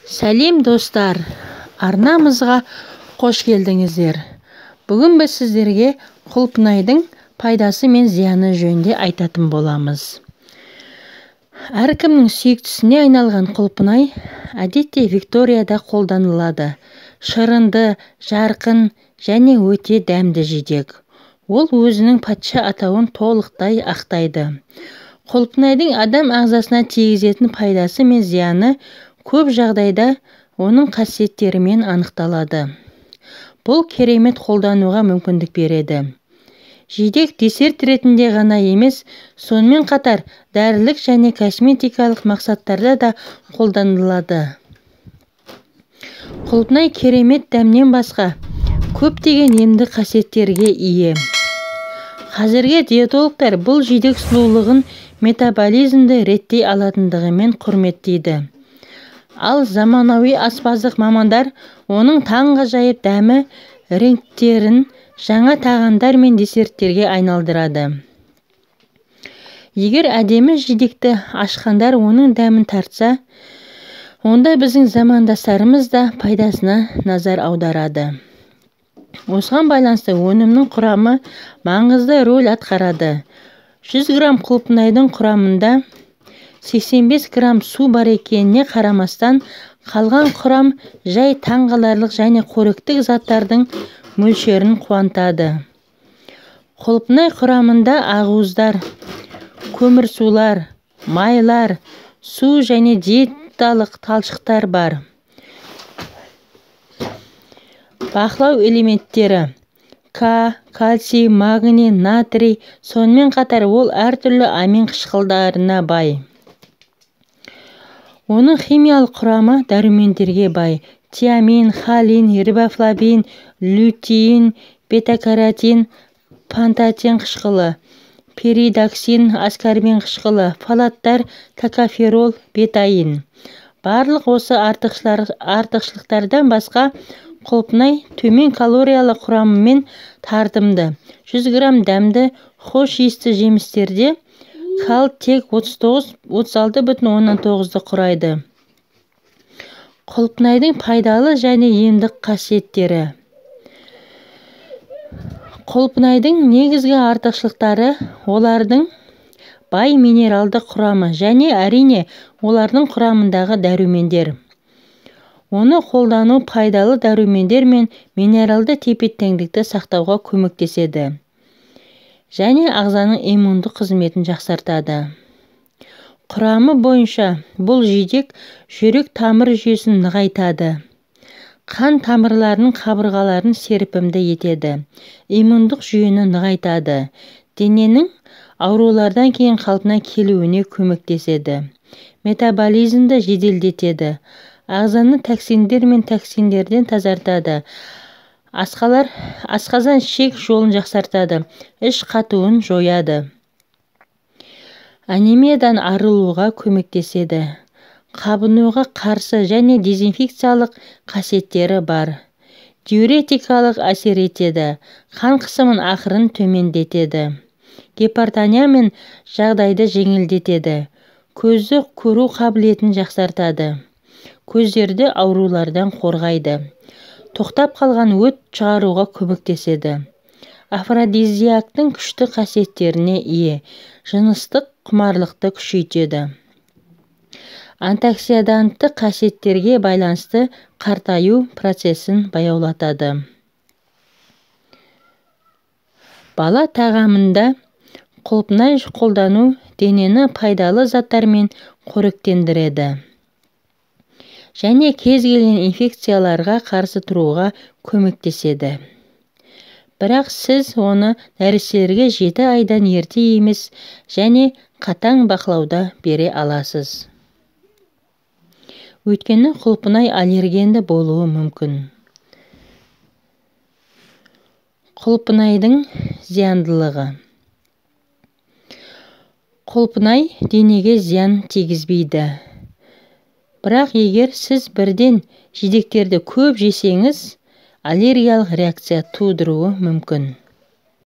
Сәлем достар, арнамызға қош келдіңіздер. Бүгін біз сіздерге құлпынайдың пайдасы мен зияны жөнінде айтатын боламыз. Әркімнің сүйіктісіне айналған құлпынай әдетте Викторияда қолданылады. Шырынды, жарқын және өте дәмді жидек. Ол өзінің патша атауын толықтай ақтайды. Құлпынайдың адам ағзасына тигізетін пайдасы мен зияны көп жағдайда оның қасиеттерімен анықталады. Бұл керемет қолдануға мүмкіндік береді. Жидек десерт ретінде ғана емес, сонымен қатар дәрілік және косметикалық мақсаттарда да қолданылады. Құлпынай керемет дәмнен басқа көптеген емдік қасиеттерге ие. Қазіргі диетологтар бұл жидек сұлулығын метаболизмді реттей алатындығымен құрметтейді. Ал заманауи аспаздық мамандар оның таңғажайып дәмі реңктерін жаңа тағамдар мен десерттерге айналдырады. Егер әдемі жидекті ашқандар оның дәмін тартса, онда біздің замандастарымыз да пайдасына назар аударады. Осыған байланысты өнімнің құрамы маңызды рөл атқарады. 100 грамм құлпынайдың құрамында 85 грамм су бар екеніне қарамастан, қалған құрам жай таңғаларлық және қоректік заттардың мөлшерін қуантады. Құлпынай құрамында ақуыздар, көмірсулар, майлар, су және диеталық талшықтар бар. Бақылау элементтері К, кальций, магний, натрий, сонымен қатар ол әртүрлі амин қышқылдарына бай. Оның химиялық құрамы дәрумендерге бай. Тиамин, холин, рибофлавин, лютеин, бета-каротин, пантотен қышқылы, пиридоксин, аскорбин қышқылы, фолаттар, токоферол, бетаин. Барлық осы артықшылықтардан басқа құлпынай төмен калориялы құрамымен тартымды. 100 грамм дәмді, хош иісті жемістерде кал тек 36,9-ды құрайды. Құлпынайдың пайдалы және емдік қасиеттері. Құлпынайдың негізгі артықшылықтары олардың бай минералды құрамы және әрине олардың құрамындағы дәрумендер. Оны қолдану пайдалы дәрумендер мен минералды тепе-теңдікті сақтауға көмектеседі және ағзаның иммундық қызметін жақсартады. Құрамы бойынша бұл жидек жүрек тамыр жүйесін нығайтады, қан тамырларының қабырғаларын серпімді етеді, иммундық жүйені нығайтады, дененің аурулардан кейін қалпына келуіне көмектеседі, метаболизмді жеделдетеді, ағзаны токсиндер мен токсиндерден тазартады, асқазан ішек жолын жақсартады, іш қатуын жояды, анемиядан арылуға көмектеседі, қабынуға қарсы және дезинфекциялық қасиеттері бар, диуретикалық әсер етеді, қан қысымын ақырын төмендетеді, гипертония мен жағдайды жеңілдетеді, көзді көру қабілетін жақсартады, көздерді аурулардан қорғайды, тоқтап қалған өт шығаруға көмектеседі. Афродизиактың күшті қасиеттеріне ие, жыныстық құмарлықты күшейтеді. Антиоксидантты қасиеттерге байланысты қартаю процесін баяулатады. Бала тағамында құлпынай қолдану денені пайдалы заттармен қоректендіреді және кез келген инфекцияларға қарсы тұруға көмектеседі. Бірақ сіз оны нәрестелерге 7 айдан ерте емес және қатаң бақылауда бере аласыз. Өйткені құлпынай аллергенді болуы мүмкін. Құлпынайдың зияндылығы. Құлпынай денеге зиян тигізбейді. Бірақ егер сіз бірден жидектерді көп жесеңіз, аллергиялық реакция тудыруы мүмкін.